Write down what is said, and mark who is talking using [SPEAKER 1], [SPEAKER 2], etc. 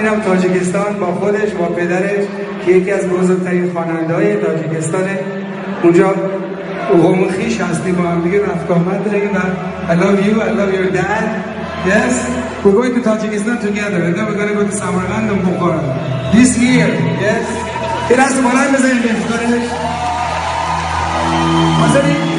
[SPEAKER 1] میرم تاجیکستان با خودش، با پدرش که یکی از بزرگترین خواننده‌های تاجیکستانه. اونجا قوم خویش هستیم، با هم دیگه رفت آمد داریم و I love you, I love your dad. Yes, we're going to Tajikistan together and then we're going to go to Samarkand and Bukhara this year. Yes. یه دست بلند بزنید به افتخارش. حاضرین؟